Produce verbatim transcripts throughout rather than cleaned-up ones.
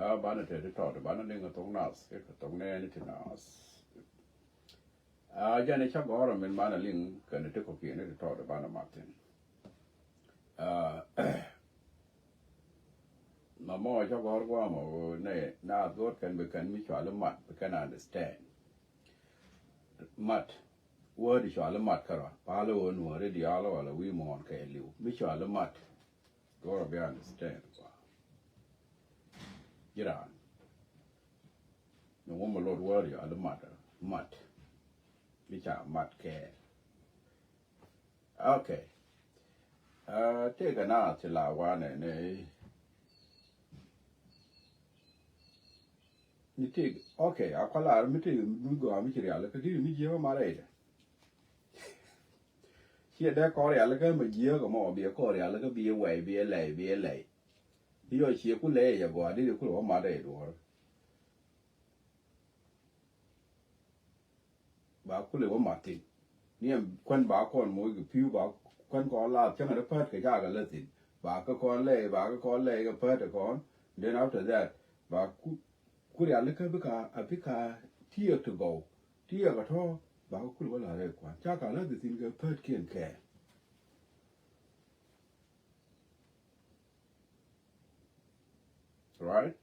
A banɛ te ti tɔt banɛ liŋ kɛ thok nath kɛ thok nɛɛni ti nath. A jɛn i̱ ca gɔ̱rä min banɛ liŋ kɛn ti kɔ̱kiɛn ti tɔt banɛ mathin. A mamɔ ca gɔ̱r guamɔ nɛ na dhot kɛn bi kɛn mi cuali mat bi kɛn understand. Mat word cuali mat kärɔa pali wä nuɔri diaal wala wi̱i̱ muɔ̱ɔ̱n kɛ liw mi cuali mat. Gɔrɔ bi understand ba. Jiran. Ni wumɛ lot word cuali mat mat. Mi ca mat kɛ. Okay. Tëëkɛ na ti la wanɛ ni. Ni tëëk okay a kɔlar mi tëëk mi gɔaa mi ci rial kä ti mi jiɛ ma rɛy. Ciɛ dee kɔn rialikä mɛ jiääk ɛmɔ biɛ kɔn rialikä biɛ wɛy biɛ lɛy biɛ lɛy. Ti yɔ ciɛ ku lɛy yɛ gɔaa dee ku lɛ wä mat ɛ duɔ̱ɔ̱r. Ba kulɛ wä mat thi̱n. Ni ɛn kuän ba kɔn moc kɛ pi̱u ba kuän kɔn lath cäŋɛ dee päät kɛ cakɛ lä thi̱n. Ba kä kɔn lɛy ba kä kɔn lɛy kɛ päät kɛ kɔn. Then after that ba ku ku rialikä bika a bika tiɛɛk ti gɔw. Tiɛɛk a tɔ̱ ba kä kul wä la rɛy kuan ca ka la dhi thin kɛ pät kiɛn kɛɛl. Right.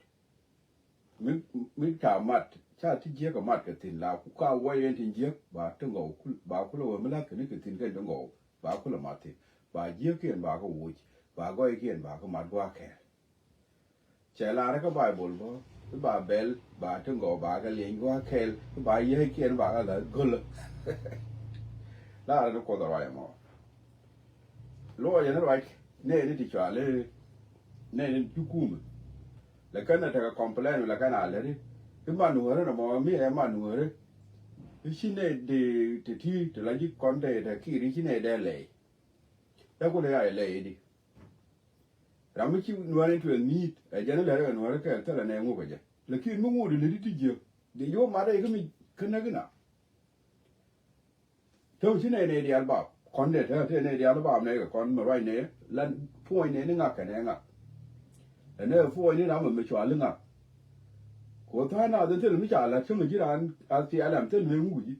Mi mi ca mat ca ti jiäk a mat kɛ thin la ku ka wä yɛn tin jiäk ba ti gɔw kul ba kul wä mi la kɛ ni kɛ thin kɛn ti gɔw ba kul a mat thin ba jiäk kiɛn ba kä wuc ba gɔy kiɛn ba kä mat gua̱a̱ kɛɛl. Cɛ lar kä Baibol bä i̱ ba bɛl ba ti gɔw ba kɛ lieny gua̱a̱ kɛl i̱ ba yäc kiɛn ba kɛ ɣä go̱lä. Lar ni Kuoth ruac ɛmɔ. Luɔcɛ ni ruac nɛy ni ti cuali nɛy ni ti kumɛ. Lɛ kɛn ɛ tekɛ complain lɛ kɛn a läri i̱ man nuääri nɔmɔ mi ɛ man nuääri. I̱ ci nɛy di ti ti ti la ji̱ kɔn te te kir i̱ ci nɛy dee lɛy. Ɛ kulɛ ya ilɛ idi. Ram mi ci nuäär in tuɛth mi̱i̱t ɛ jɛn ilɛ rɛ nuäär kɛ thilɛ nɛ ŋuk ɛ jɛ. Lakin mi ŋut ilɛ di ti jiäk di yo̱o̱ mat ɛ kä mi kä näk ina. Täm ci nɛ nɛ diaal bap kɔn dɛ te te nɛ diaal bap nɛ kɛ kɔn mi ruac nɛ la puɔ̱ny nɛ ni ŋak kɛ nɛ ŋak. Ɛ nɛ puɔ̱ny ni ram mi cual iŋak. Ku tha̱a̱ŋ na dhin thil mi ca la cäŋ ji̱ raan a thial ɛm thil nɛ ŋuk ji̱.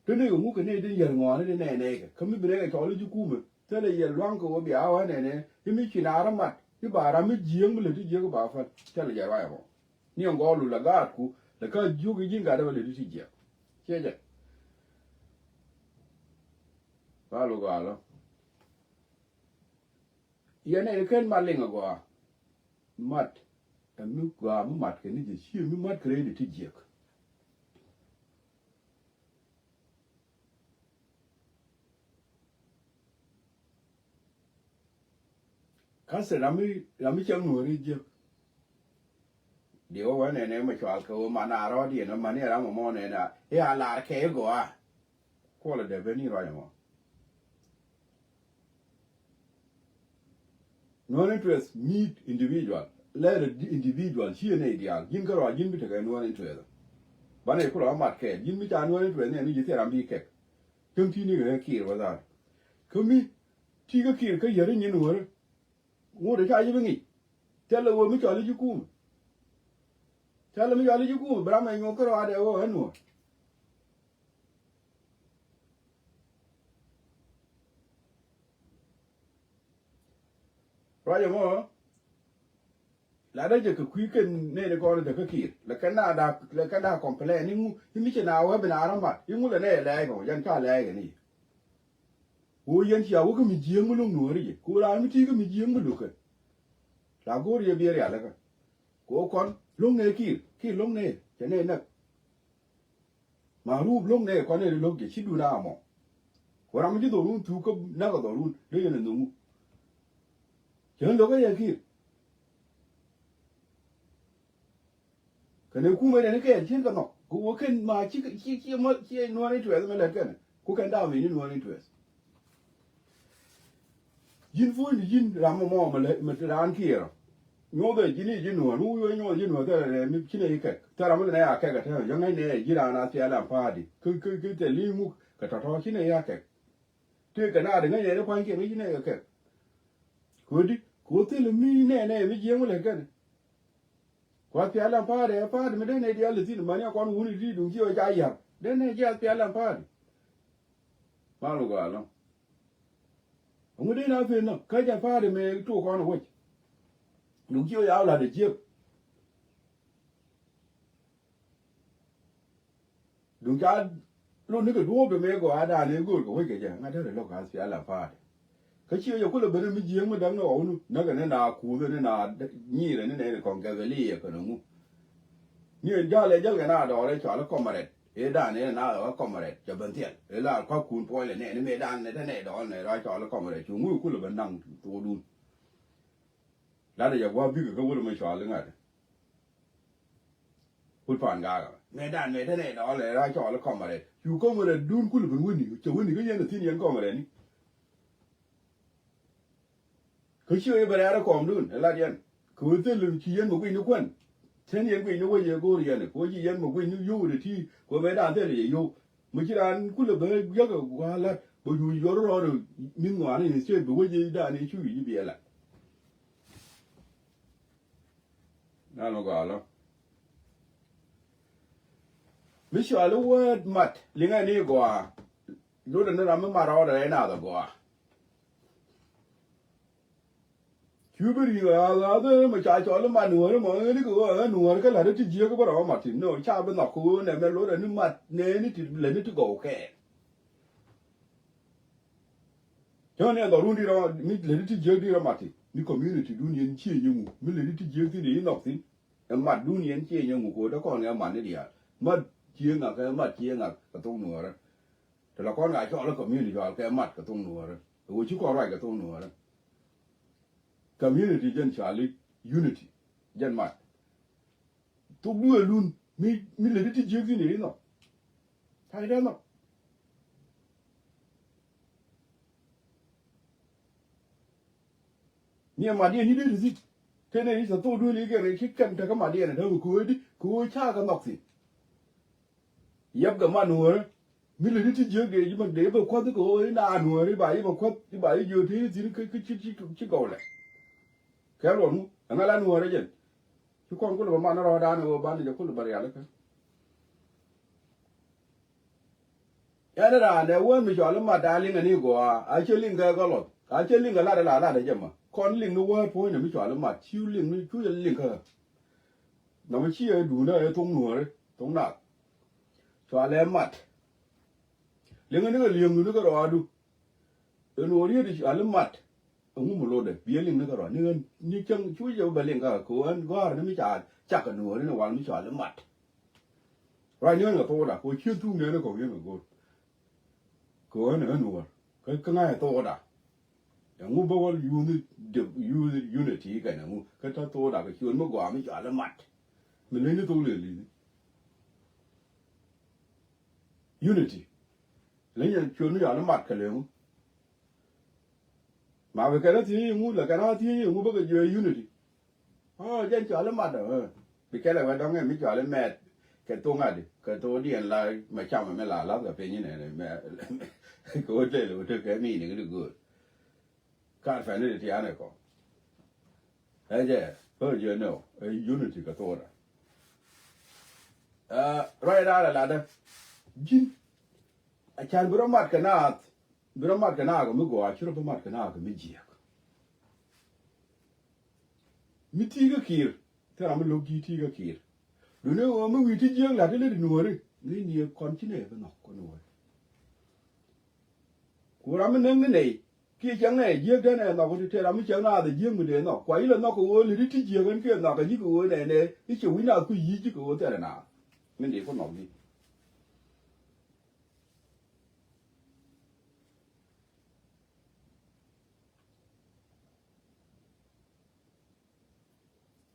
Ti ni kɛ ŋuk kɛ ni ti yɛr ŋɔaani ti nɛy nɛy kɛ kä mi bi nɛy kɛ cɔl i̱ ji̱ kumɛ thilɛ yɛ lua̱ŋ kɛ wä bia wä nɛnɛ i̱ mi ci naar i̱ mat i̱ ba ram mi jiääk mi lät ti jiääk i̱ ba päl. Thilɛ jɛ ruac ɛmɔ ni ɛn gɔɔlu la gaatku la ka jiök i̱ ji̱n gat i̱ ba lät ti jiääk. Ciɛ jɛ. Ba lu gɔaa lɔ. Yɛn nɛy ni ken mat liŋ agɔaa. Mat ɛ mi gɔaa mi mat kɛ ni jɛ cië mi mat kɛ rɛy di ti jiäk. Ka̱thɛ ram mi ram mi cäŋ nuɔ̱ɔ̱ri jiäk. Diɛ wä wä nɛnɛ mɛ cual kɛ wä man a rɔɔdiɛn wä man iɛ ram ɛmɔ nɛnɛ iɛ a lar kɛ i̱ gɔaa. Kuɔlɛ dee ben i̱ ruac ɛmɔ. Nuɔ̱ɔ̱r interest meet individual. Lɛɛr individual ciɛ nɛy diaal ji̱n kä ruac ji̱n bi tekɛ nuɔ̱ɔ̱r interest. Banɛ kulɛ wä mat kɛɛl ji̱n mi ca nuɔ̱ɔ̱r interest nɛn ni ji̱ thil ram bi kɛk. Cäŋ ti̱i̱ ni kɛ kɛ kiɛɛr wä dhaar. Kä mi ti kä kiɛɛr kä yäri nyin nuɔ̱ɔ̱ri. Ŋut ɛ ca ji̱ bi ŋic. Thilɛ wee mi cɔl i̱ ji̱ kumɛ. Thilɛ mi cɔl i̱ ji̱ kumɛ bi ram ɛ nyuɔ̱th kä ruaadɛ wee ɛ nuɔ̱ɔ̱r. Ruac ɛmɔ la dee jɛ kɛ kui̱ kɛn nɛɛni kɔn in te kä kiɛɛr lɛ kɛn na da lɛ kɛn da complain i̱ ŋu i̱ mi ci na wee bi na ram mat i̱ ŋu lɛ nɛy ɛ lɛɛc kɛ wä jɛn ca lɛɛc kɛ ni. Ɣöö yɛn cia wä kä mi jiääk mi lo̱ŋ nuääri jɛ kɛ ɣöö raan mi ti̱i̱ kä mi jiääk mi lo̱k kɛ. La go̱o̱r yɛ biɛ rialikä kɛ ɣöö kɔn lo̱ŋ nɛy kiɛɛr kiɛɛr lo̱ŋ nɛy cɛ nɛy näk. Ma ruup lo̱ŋ nɛ kɔn nɛ ri lo̱k jɛ ci dun a mɔ. Ku ram mi ci dhɔrun thuk kä näk a dhɔrun dee yɛn a nhoŋu. Cɛ lo̱k a yɛ kiir. Kɛnɛ kumɛ nɛ ni kɛɛl cien kɛ nhɔk kɛ wä kɛn ma ci ci ci mɔ ci nuɔ̱ɔ̱r ni tuɛth mɛ lɛt kɛnɛ ku kɛn daam ini nuɔ̱ɔ̱r ni tuɛth. Ji̱n puɔ̱nydu ji̱n ram mɔ mɔ mɛ raan kiɛɛr ɔ. Nyuɔthɛ ji̱n i̱ ji̱ nuɔ̱ɔ̱r mi wi̱i̱ wä nyuɔth ji̱ nuɔ̱ɔ̱r thilɛ nɛ mi ci nɛ i̱ kɛk thilɛ ram mi lɛ nɛ a kɛk ɛ tɛmɛ yɔ̱ŋ nɛ ji̱ raan a thial am pa̱a̱di kä kä kä thil i̱ ŋuk kɛ tɔ̱tɔ̱ ci nɛ i̱ a kɛk. Tëëk kɛ naat i̱ ŋäc nɛ ni pua̱nykiɛn ŋäc ci nɛ i̱ kɛ kɛk. Ko̱di ko̱ thil mi nɛ nɛ mi jiɛŋ mi lɛ kɛn. Wa pial lam pa̱a̱ri, ɛ pa̱a̱ri mi dee nɛ diaal thi̱n mani a kɔn wuni ti duŋ ci ɣä ca ya̱r. Dee nɛ jiath pial lam pa̱a̱ri. Mal wä gɔaa lɔ̱ŋ. Ŋu dee na pen nɔ kä jɛ pa̱a̱ri mëë tok kɔn wec. Duŋ ci ɣä yaw la̱t ɛ jiäk. Duŋ ca lotni kɛ duɔ̱ɔ̱p mëë gɔaa da̱a̱n ëë göör kɛ wec kɛ jɛ ŋa̱t derɛ lo̱k ath pial lam pa̱a̱ri. Kä ciɛ jɛ kulɛ ben mi jiääk mi däŋ ni ɣɔwni näkɛ ni na kuuth ni na nyirɛ ni nɛy ni kɔŋ kɛ kɛ liɛɛk kɛn ŋu. Ni ɛn ja̱l ɛ jäl kɛ na dɔɔr ɛ cɔal i̱ kɔmrɛt ëë da̱a̱n ëë na ɣä kɔmrɛt cɛ ben thiɛl ëë la kua̱kun puɔ̱ny lɛ nɛɛni mëë da̱a̱n nɛ te nɛy dɔɔr nɛ rɔ cɔal i̱ kɔmrɛt cu ŋu kulɛ ben naŋ thuɔɔdun. Lat ɛ jɛ gua̱a̱th bikɛ kä wut ɛmɛ cɔal i̱ ŋa̱t. Put pan gakä. Mɛ dan mɛ tɛnɛ dɔɔl ɛ ra cɔɔl kɔmrɛt. Cu kɔmrɛt dun kul ben wini. Cɛ wini kä yɛn a thin yɛn kɔmrɛt ni. Kä ci ɣä bɛ rɛɛr kɔm dun ɛ lat yɛn. Kɛ ɣä thil ci yɛn mɛ guic ni kuän. Tɛn yɛn guic ni wec yɛ go̱o̱r yɛn kɛ ɣä ci yɛn mɛ guic ni yio̱w rɛ ti kɛ ɣä mɛ dan thil yɛ yio̱w. Mi ci raan kulɛ bä jäk ɛ gua̱a̱r la̱t bä yuuc yɔr rɔɔd ɛ mi̱th ŋɔaani ni ciɛ bi wec i̱ daani cu yuuc i̱ bi ɛ la̱t. Naan mi gɔaa lɔ. Mi cɔal i̱ word mat liŋɛ ni gɔaa. Lotdɛ ni ram mi mat rɔɔdɛ rɛy naath ɛ gɔaa. Cu bi ri̱i̱k ɛ ɣa̱th ɣa̱th mi ca cɔl i̱ mat nuääri mɔ ɣän i̱ kɛ ɣöö ɛ nuääri kä la̱t i̱ ti jiääk i̱ bä rɔɔk mat thi̱n. No, ca bi nhɔk kɛ ɣöö nɛmɛ lotdɛ ni mat nɛɛni ti lät ni ti gɔw kɛɛl. Cä ni ɛn dhɔrun di rɔ mi leti ti jiäk di rɔ mat ti ni community dun yɛn cie nyɛ ŋu mi leti ti jiäk thin di inɔk thin. Ɛ mat dun yɛn cie nyɛ ŋu ko̱ dee kɔn kɛ mat ni diaal mat cie ŋak kɛ mat cie ŋak kɛ thoŋ nuɔɔrä. Te la kɔn ka cɔl ɛ community cɔal kɛ mat kɛ thoŋ nuɔɔrä. Ɛ wä ci kɔn ruac kɛ thoŋ nuɔɔrä. Community jɛn cɔal i̱ unity jɛn mat. Thok duëël dun mi mi leti ti jiäk thin di inɔk. Ta̱a̱ dee nhɔk. Ni ɛ mat yɛn ni dee ti thi̱n. Tënɛ i̱ tɛ thok duëël i̱ kɛn i̱ ci kɛn tekä mat yɛn ɛ dee kɛ ɣöö di kɛ ɣöö ca kɛ nhɔk thi̱n. Yɛp kɛ mat nuɔ̱ɔ̱rä mi lɛ ti ti jiäk dee ji̱ ma dee bɛ kuäth kɛ ɣöö i̱ naan nuɔ̱ɔ̱rä i̱ ba i̱ bɛ kuäth i̱ ba i̱ jiöt ti i̱ thi̱n kä ci ci ci gɔw lɛ. Kɛ luɔt ŋu ɛŋa la nuɔ̱ɔ̱rä jɛn. Ci kɔn kulɛ bɛ man rɔɔdan ɛ ɣöö ban jɛ kulɛ bɛ rialikä. Ɛn raan ɛ wee mi cɔal i̱ mat a liŋɛ ni gɔaa a cɛ liŋ kɛ gɔlɔth a cɛ liŋ kɛ lat ɛ la lat ɛ jɛ ma kɔn liŋ ni wee puɔ̱ny ni mi cɔal i̱ mat ci liŋ ni cu jɛ liŋ kä. Nɔmɔ ci ɛ duundä ɛ thoŋ nuɔ̱ɔ̱ri thoŋ naath. Cɔal ɛ mat. Liŋɛ ni kɛ li̱eŋdu ni kɛ rɔaadu. Ɛ nuɔ̱ɔ̱ri yet cɔal i̱ mat. Ɛŋu mi lotdɛ bi ɛ liŋ ni kɛ rɔa ni ɣän ni cäŋ cu jɛ bɛ liŋ kä kɛ ɣän gɔ̱a̱r ni mi ca cak kɛ nuɔ̱ɔ̱ri ni wal mi cɔal i̱ mat. Ruac ni ɣän kɛ thokda kɛ ɣöö ciën thuk nɛɛni kɔ̱k yɛn kɛ go̱o̱r. Kɛ ɣän ɛ ɣän wär kä kä ŋa̱c ɛ thokda. Ɛŋu bä wä yuuth ni dep yuuth unity kɛn ɛŋu kä te thokda kɛ ciöt mi gɔaa mi cɔal i̱ mat. Mi leny ni thok lëë li̱thi. Unity. Leny ɛ ciöt mi cɔal i̱ mat kɛ lëë ŋu. Ma bi kɛn a thiec iŋu lɛ kɛn a thiec iŋu bä kɛ jiɔc unity. Ɔ jɛn cɔal i̱ mat ɛ bi kɛn lɛ wɛ dɔ̱ŋ ɛ mi cɔal i̱ mɛt. Kɛ thok ŋa̱t kɛ thok diɛn la mɛ cam ɛmɛ la lath kɛ piny inɛnɛ mɛ. Kɛ wä tëë lɛ wä tëë kɛ mi niŋ di gööl. Kar fɛn ni ti tiaanɛ kɔ. Ɛ jɛ bä jiɛ nɛ ɛ unity kɛ thokdä. Ruac daal ɛ latdä ji̱n. A can bi rɔ mat kɛ naath. Bi rɔ mat kɛ naak mi gɔaa ci rɔ bi mat kɛ naak mi jiɛk. Mi ti̱i̱ kä kiir thil ram mi lo̱k ji̱ ti̱i̱ kä kiir. Duni ɣöö mi wi̱i̱ ti jiäk la̱t ilɛ di nuɔ̱ɔ̱ri ni niëë kɔn ci nɛy bi nhɔk kɔn nuɔ̱ɔ̱ri. Ku ram mi näk ni nɛy kiɛ cäŋ nɛy jiäk den ɛ nhɔk ti te ram mi cäŋ naath ɛ jiäk mi dee nhɔk kua ilɛ nhɔk kɛ ɣöö lɛ di ti jiäk ɛn kiɛ nhɔk ɛ ji̱ kɛ ɣöö nɛy nɛy i̱ cɛ wi̱c naath ku yi̱i̱c ji̱ kɛ ɣöö thɛl ɛ naath. Min di ku nhɔk ji̱.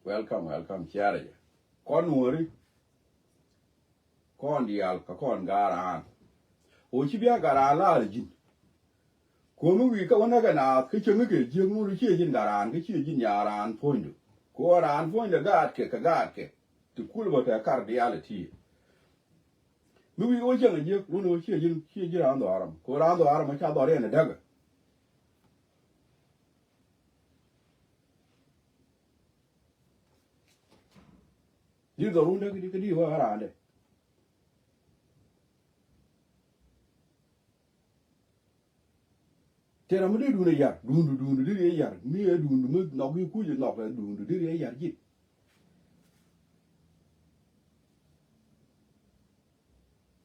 Welcome, welcome, ciarɛ jɛ. Kɔn nuɔ̱ɔ̱ri kɔn diaal kɛ kɔn ga̱a̱r raan. Ɣöö ci bia ga̱a̱r raan laar ji̱n. Kuɔ̱mi wi̱i̱ kä wä näk ɛ naath kä cäŋ kɛ jiäk ŋun ciɛ ji̱n ga̱a̱r raan kä ciɛ ji̱n nyaar raan puɔ̱nydu. Kuɔ̱ raan puɔ̱nydɛ gaatkɛ kɛ gaatkɛ ti kul bä tɛ kar diaal ɛ ti̱i̱. Mi wi̱i̱ wä cäŋ ɛ jiäk run wä ciɛ ji̱n ciɛ ji̱n raan dhɔaar ɛmɔ kɛ ɣöö raan dhɔaar ɛmɔ ca dhɔr yɛn ɛ däkɛ. Di dhɔrun dee kä di, kä di wä kä raan dee. Tëë ram mi dee duundɛ yar, duundu, duundu dee riɛ yar, mi ɛ duundu mi nhɔk i̱ kuc ɛ nhɔk ɛ duundu dee riɛ yar ji̱.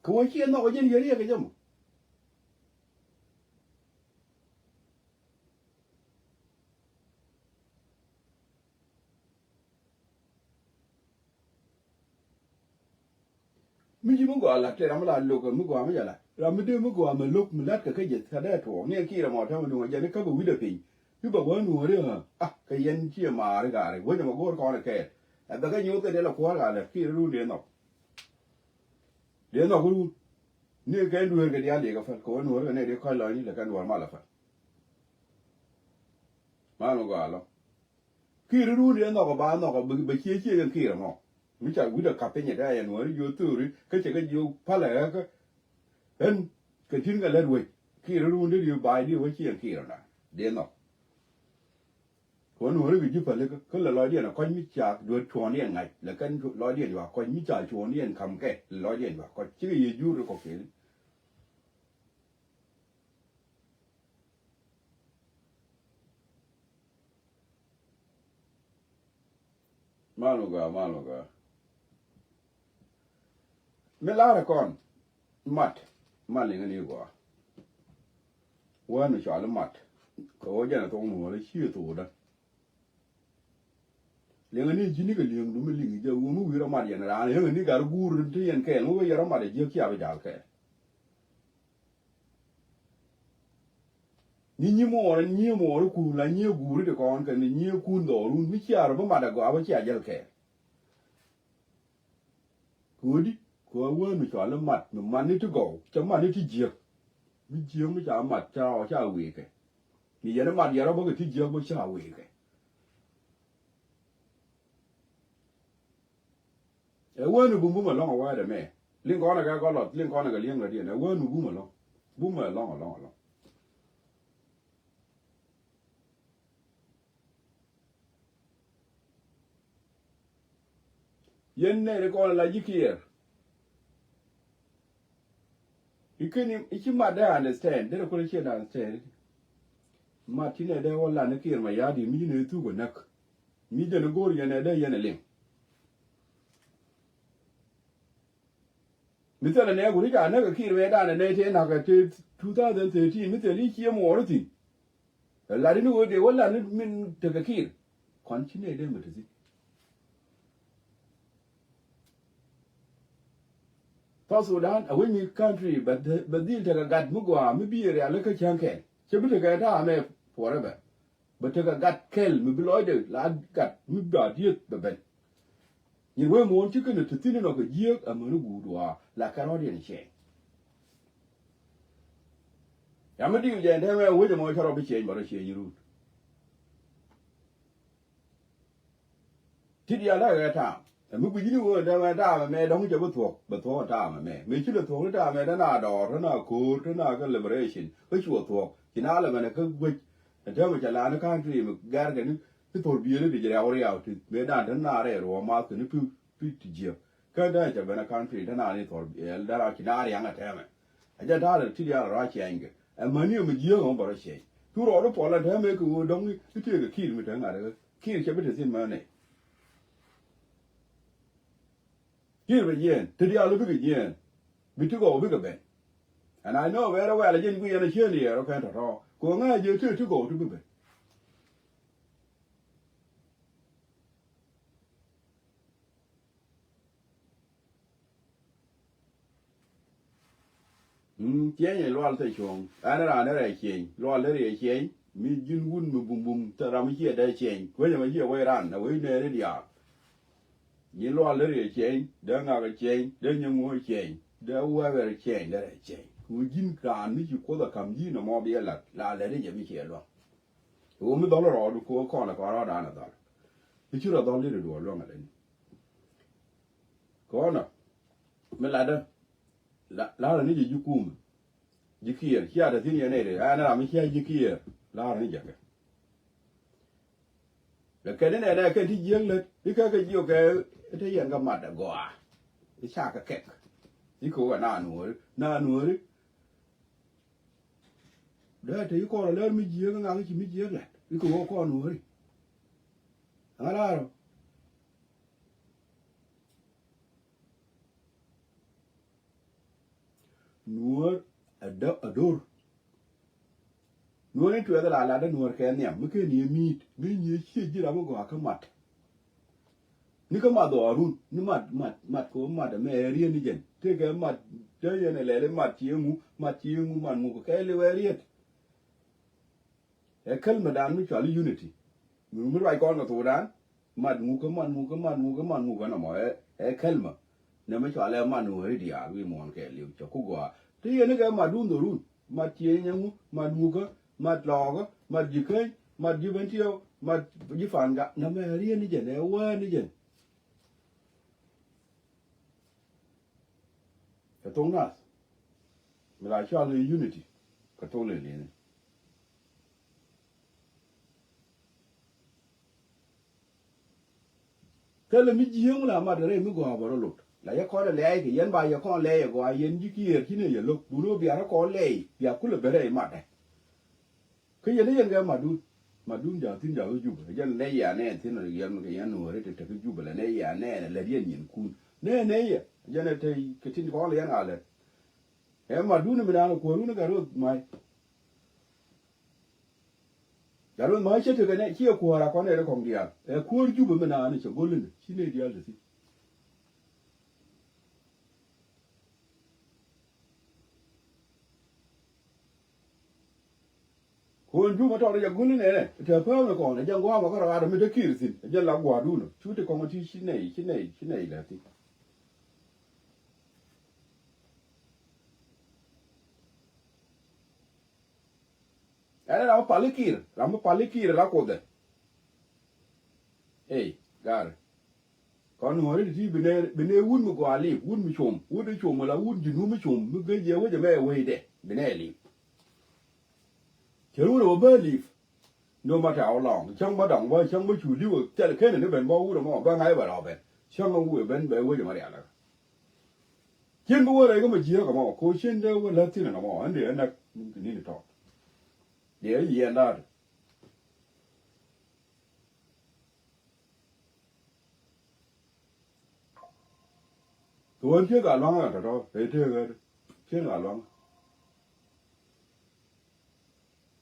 Kɛ wä ciɛ nhɔk ɛ jɛn yɛ riɛk ɛ jɛ mɔ. Mi ji̱ mi gɔaa lat tëë ram mi la lo̱k mi gɔaa mi jɛ lat. Ram mi dee mi gɔaa mi lo̱k mi lat kɛ kä jɛ thadɛ tuɔɔk ni ɛ kiɛ rɛ mɔ täämɛ duŋ ɛ jɛ ni käk ɛ wi̱cdɛ piny. Mi bɛ gua̱a̱n nuɔ̱ɔ̱ri ɣä a kɛ yɛn ciɛ maari gaari wecɛ mɔ go̱o̱r kɔn ɛ kɛɛl. Ɛ bɛ kɛ nyoth kɛ dee lɛ kuäär gaa lɛ kiɛ rɛ run dee nhɔk. Dee nhɔk run. Ni kɛ dueer kɛ diaal dee kɛ päl kɛ wä nuɔ̱ɔ̱ri kɛ nɛ dee kɔc lɔcni lɛ kɛ nuɔ̱ɔ̱r malɛ päl. Mal mi gɔaa lɔ. Kiir run yɛ nhɔk ba nhɔk bɛ cie cie kɛ kiir mɔ. Mi ca wi̱dɛ kap piny ɛ dee yɛ nuɔ̱ɔ̱ri jiö thööri kä cɛ kɛ jiö palɛ ɣäkä. Ɣän kɛ tin kɛ lät wec kiir run dee diö baai diö wec ci yɛn kiir na dee nhɔk. Kɛ wä nuɔ̱ɔ̱ri kɛ ji̱ pälikä kä lɛ lɔcdiɛn ɛ kɔc mi ca duet cuɔ̱ɔ̱ŋdiɛn ŋa̱c lɛ kɛn lɔcdiɛn jua̱a̱k kɔc mi ca cuɔ̱ɔ̱ŋdiɛn ka̱m kɛ lɛ lɔcdiɛn jua̱a̱k kɔc cikɛ yɛ jur ri kɔk kɛɛli. Mal mi gɔaa, mal mi gɔaa. Mi la̱rä kɔn mat, mat liŋä ni gɔaa. Wään mi cɔal i̱ mat kɛ ɣöö jɛn ɛ thok nuɔ̱ɔ̱rä ci ɛ thokdä. Liŋä ni ji̱n ni kɛ li̱eŋdu mi liŋ jɛ ɣöö mi wi̱i̱ rɔ mat yɛn raan liŋä ni gat guur ti yɛn kɛɛl mi wee yɛn rɔ mat ɛ jiäk cia bi jal kɛɛl. Ni nyi muɔɔr, nyi muɔɔr kun la nyi guuri ti kɔn kɛ ni nyi kun dhɔrun mi cia rɔ bi mat a gɔaa bä cia jäl kɛɛl. Kodi kɛ wä wään mi cɔal i̱ mat mi mat ni ti gɔw cɛ mat ni ti jiäk. Mi jiäk mi ca mat ca ɔ ca wëë kɛ. Mi yɛn i̱ mat yɛn rɔ bä kɛ ti jiäk bä ca wëë kɛ. Ɛ wään mi bum bum ɛlɔ̱ŋ ɛ wäädɛ mɛ. Liŋ kɔn ɛ kɛ gɔlɔth, liŋ kɔn ɛ kɛ li̱eŋ rɔ̱diɛn. Ɛ wään mi bum ɛlɔ̱ŋ. Bum ɛlɔ̱ŋ, ɛlɔ̱ŋ, ɛlɔ̱ŋ. Yɛn nɛy ti kɔn ɛ la ji̱ Kiir. I̱ keni i̱ ci mat dee understand, derɛ kulɛ ciɛ understand. Mat ci nɛ dee wä lan ni Kiir ma ya̱a̱di mi ci nɛ thuk ɛ näk. Mi jɛn i̱ go̱o̱r yɛn ɛ dee yɛn ɛ liŋ. Mi thilɛ nɛ wuri ca näk ɛ Kiir mɛ danɛ nɛ tëë na̱k ɛ tëë two thousand thirteen mi thil i̱ ciɛ muɔɔri thi̱n. Ɛ lat ini ɣöö dee wä lat ni min tekɛ Kiir. Kɔn ci nɛy dee mi te thi̱n. South Sudan a wec mi country bɛ dhil tekɛ gat mi gɔaa mi bi rialikä cäŋ kɛn. Cɛ bi tekɛ ta̱a̱ mɛ forever. Bɛ tekɛ gat kɛl mi bi lɔcdɛ la gat mi ba dieth bɛ ben. Nyin wee muɔ̱ɔ̱n ci kɛn te thi̱n inɔ kɛ jiääk amäni guut waa la kɛ rɔ̱diɛn cɛɛny. Ya mi diw jɛ ɛn tɛmɛ wec ɛmɔ cä rɔ bi cɛɛny bɛ rɔ cɛɛny rut. Ti diaal ɛ ɣɛɛ ta̱a̱m ɛ mi gui̱cni ɣöö ɛn tɛmɛ ta̱a̱m ɛmɛ dɔ̱ŋ cɛ bi thuɔ̱k bɛ thuɔ̱k ɛn ta̱a̱m ɛmɛ mi ci lɛ thuɔ̱k ni ta̱a̱m ɛ te na dɔɔr te na ko̱o̱r te na kɛ liberation kä cuɔ thuɔ̱k ci na lɛ mɛnɛ kä guec. Ɛn tɛmɛ cɛ la ni country mi gɛr kɛ ni thor biëëni ti jɛ riaw riaw ti mëë dan te na rɛɛ ruɔ̱ɔ̱m math kɛ ni pi pi ti jiäk. Kä dee cɛ ben a country dee na ni thɔr biɛl dee na ci na riaŋ a tɛmɛ. A jɛ ta̱a̱ ti diaal a rɔ a ciɛny kɛ. Ɛ mäni ɛ mi jiäk ɛ mi bɛ rɔ ciɛny. Cu rɔɔdu puɔl a tɛmɛ kɛ ɣöö dɔ̱ŋ i̱ tëëk kɛ kiir mi te ŋa̱t ɛ kiir cɛ bi te thi̱n mɛn ɛ. Kiir bɛ jiɛɛn ti diaal bikɛ jiɛɛn. Bi ti gɔw bikɛ ben. And I know very well a jɛn guic ɛn a cieen yɛɛr ɔ kɛn tɔ̱tɔ̱ kɛ ɣöö ŋa̱c jɛ tëë ti gɔw ti bi ben. Mm, cieny ɛ lual thil cuɔ̱ŋ. Ɛn raan ɛ rɛy cieny. Lual dee riɛ cieny. Mi ji̱n wun mi bumbum thil ram mi ciɛ dee cieny. Wec ɛmɛ ciɛ wec ran ɛ wec nɛɛri diaal. Ji̱n lual dee riɛ cieny, dee ŋak ɛ cieny, dee nyɛ ŋuɔ cieny, dee wɛɛk ɛ cieny, dee rɛy cieny. Ku ji̱n raan mi ci Kuoth ɛ ka̱m ji̱n ɛmɔ bi ɛ la̱t, la lɛt i̱ jɛ mi ciɛ lua̱ŋ. Ɣöö mi dhɔl rɔɔdu ko̱o̱r kɔn ɛ kɔn rɔɔdan ɛ dhɔl. Mi ci rɔ dhɔl dee rɛ duɔl luäŋ ɛ lɛni. Kɔnɔ mi latdä la, la̱rä ni jɛ ji̱ kumɛ. Ji̱ Kiir cia te thi̱n yɛn nɛy rɛy, ɛn ram mi cia ji̱ Kiir la̱rä ni jɛ kɛ. Lɛ kɛn inɛ nɛ kɛn ti jiäk lät ikä kɛ jiök kɛ ite yɛn kɛ mat ɛ gɔaa. I̱ ca kɛ kɛk i̱ kɛ wä na nuɔ̱ɔ̱ri na nuɔ̱ɔ̱ri. Dee te i̱ kɔn ɛ lär mi jiäk i̱ ŋa̱k i̱ ci mi jiäk lät i̱ kɛ wä kɔn nuɔ̱ɔ̱ri. Ŋa̱ raar ɔ. Nuɔ̱ɔ̱r ɛ däk ɛ do̱r. Nuɔ̱ɔ̱r in tuɛth ɛ la latdä nuɔ̱ɔ̱r kɛ nhiam mi ken yɛ mi̱i̱t mi nyiee ciec ji̱ ram mi gɔaa kä mat. Ni kä mat dhɔaarun ni mat mat mat kɛ mat ɛmɛ ɛ riet ni jɛn tëëkɛ mat. Dee yɛn ɛ lɛl i̱ mat ci eŋu mat ci eŋu mat ŋu kɛ kɛ liw ɛ riet. Ɛ kälmädan mi cɔal i̱ unity. Mi mi ruac kɔn kɛ thokdan mat ŋukä mat ŋukä mat ŋukä mat ŋukä nɔmɔ ɛ ɛ kälmä. Nɛ mi cɔal ɛ mat ŋukä i̱ diaal wi̱i̱ muɔ̱ɔ̱n kɛɛliw cɛ ku gɔaa ti yɛn i̱ kɛ matdun dhorun. Mat cieŋ ŋu mat ŋukä mat lɔɔkä mat ji̱ käny mat ji̱ ben tiɛw mat ji̱ pa̱a̱n gak nɛ mɛ ɛ riet ni jɛn ɛ wäär ni jɛn. Kɛ thok nath mi la cɔal ni unity kɛ thok lel yeni. Thilɛ mi ji̱ yieŋ la mat rɛy mi gɔaa bä rɔ lot la yɛ kɔn ɛ lɛɛc kɛ yɛn ba yɛ kɔn lɛɛc ɛ gɔaa yɛn ji̱ kiɛɛr ci ni yɛ lo̱k dun ɣöö bia rɔ kɔn lɛɛc bia kulɛ ben rɛy matdɛ. Kä yɛn ni yɛn kɛ madun madun ja̱ thi̱n ja̱ ɣä Jubɛ jɛn nɛ yɛ anɛ thi̱n yɛn kɛ yɛn nuɔ̱ɔ̱ri te te kä Jubɛ lɛ nɛ yɛ anɛ lɛ lɛt yɛn nyinkun nɛ nɛ yɛ jɛn ɛ te kɛ tin kɔn lɛ yɛn a lɛt. Ɛ madun mi naan kuäärun ɛ gat ruɔth ma̱a̱c. Gat ruɔth ma̱a̱c cä tekɛ nɛ ciɛ kuäär a kɔn ɛ ri kɔŋ diaal ɛ kuäär Jubɛ mi naan cɛ go̱l inɛ ci nɛ diaal te thi̱n. Kuɔn Jubɛ tɔɔt jɛ guni nɛnɛ tɛ pɛmɛ kɔn jɛ ŋuamɛ kɛ rɔ gat mi te kiir thi̱n jɛ la gua̱a̱dun cu ti kɔŋ ti ci nɛy ci nɛy ci nɛy lɛ thi̱n. Ɛn ram mi pali kiir ram mi pali kiir la kuothɛ. Ey gari. Kɔn nuɔ̱ɔ̱ri ti ti bi nɛ bi nɛ wut mi gɔaa li̱i̱p wut mi com wut mi com wala wut ji̱ nu mi com mi gec yɛ wec ɛmɛ wecdɛ bi nɛ li̱i̱p. Cɛ wut ɛ wä bä li̱i̱p. No matter how long cäŋ bä dɔŋ bä cäŋ bä cu li̱w ɛ thɛl kenɛ ni ben bä wut ɛmɔ bä ŋa̱c bɛ rɔ ben cäŋ ɛ wut ɛ ben bɛ wec ɛmɔ rial ɛ. Cien bi wä rɛy kä mɛ jiääk ɛmɔ ko cien dee wä lät thin ɛnɔmɔ ɛn dee ɛn nak nini tɔt. Dee ɛ yiɛn da̱a̱t. Kɛ ɣän ciek a lua̱ŋ ɛ tɔ̱tɔ̱ ɛ tëëk ɣän ciek a lua̱ŋ.